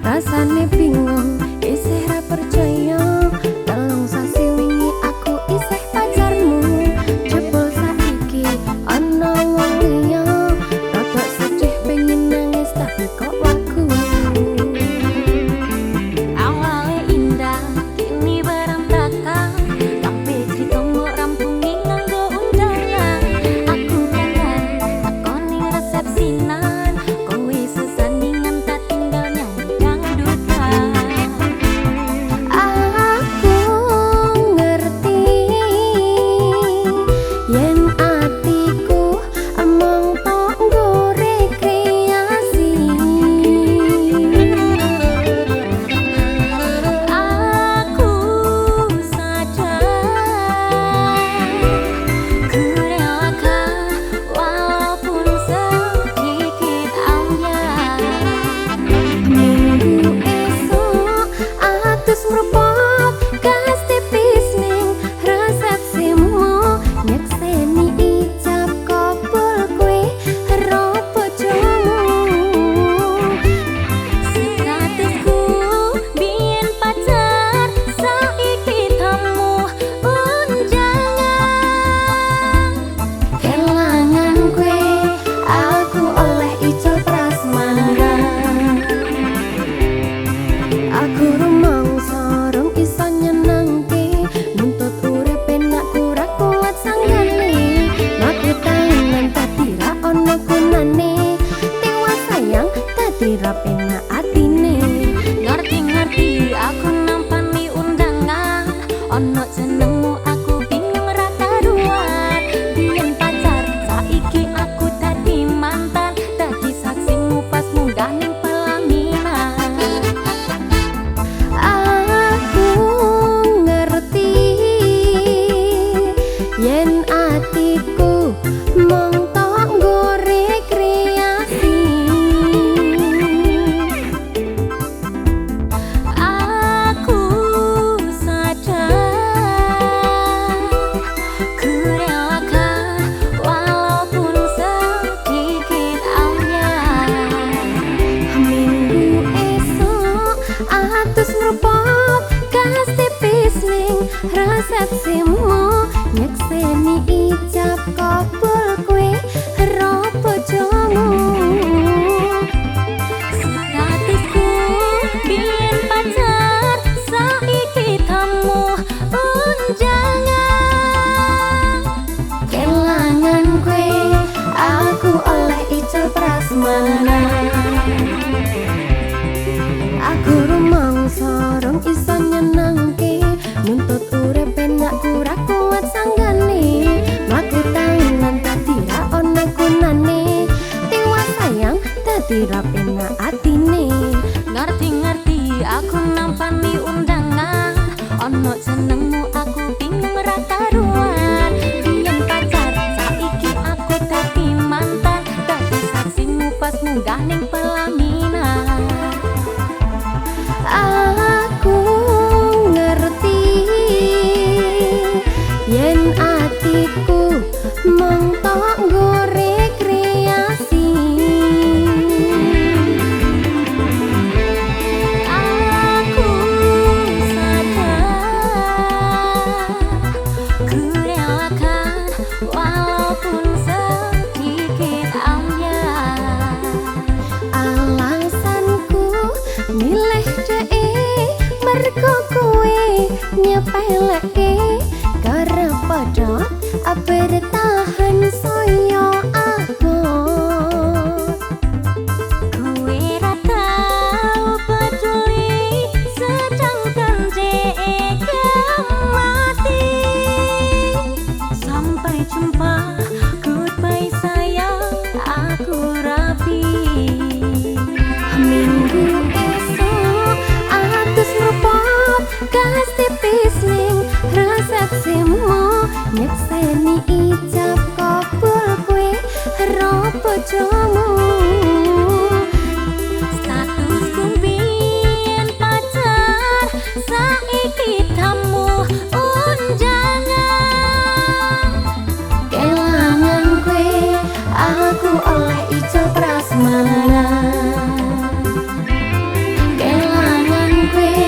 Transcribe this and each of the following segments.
Rasane bingung, isih ra percaya. Telung sasi wingi aku isih pacarmu. Jebul saiki ana wong liya. Rodok sedih pengen nangis tapi kok wagu. Awale indah, kini berantakan. Kabeh crita mbok rampungi nganggo undangan. Aku kangen takon ning resepsinan. Kowe sesandingan tak tinggal nyanyi dangdutan. Aku ngerti yen atiku emong tok nggo rekreasi. Aku sadar ku relakan walaupun sedikit ambyar. Minggu esuk atus mrepot gas tipis ning resepsimu. Nyekseni ijab kabul kowe ro bojomu. Statusku biyen pacar, saiki tamu undangan. Kelangan kowe aku oleh ijol prasmanan. Aku rumangsa rong iso nyenengke, nuntut urip penak ora kuat sanggane. Mlaku tahunan dadi ra ono gunane, tewas sayang dadi ra penak atine. Ngerti-ngerti aku nampani undangan, ono jenengmu aku bingung ra karuan. Biyen pacar, saiki aku dadi mantan, dadi saksimu pas munggah ning pelaminan. Aku ngerti yen atiku mung tok nggo rekreasi. Aku sadar ku relakan walaupun sedikit ambyar. Minggu esuk atus mrepot gas tipis ning resepsimu. Nyekseni ijab kabul kowe ro bojomu. Statusku biyen pacar, saiki tamu undangan. Kelangan kowe aku oleh ijol prasmanan. Aku rumangsa rong iso nyenengke, nuntut urip penak ora kuat sanggane. Mlaku tahunan dadi ra ono gunane, tewas sayang dadi ra penak atine. Ngerti-ngerti aku nampani undangan, ono jenengmu aku bingung ra karuan. Biyen pacar, saiki aku dadi mantan, dadi saksimu pas munggah ning pelaminan. Aku ngerti yen atiku mung tok nggo rekreasi. Aku sadar ku relakan walaupun sedikit ambyar. Alasanku milih dhek mergo kowe nyepeleke, kerep padha bertahan saya abot. Kowe ra tau peduli sedangkan dhek mati. Sampai jumpa, goodbye sayang, aku rapi. Minggu esuk atus mrepot gas tipis ning resepsimu. Nyekseni ijab kabul kowe Aku oleh ijol prasmanan. Kelangan kowe,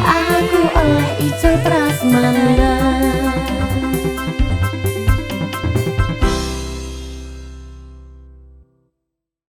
aku oleh ijol prasmanan.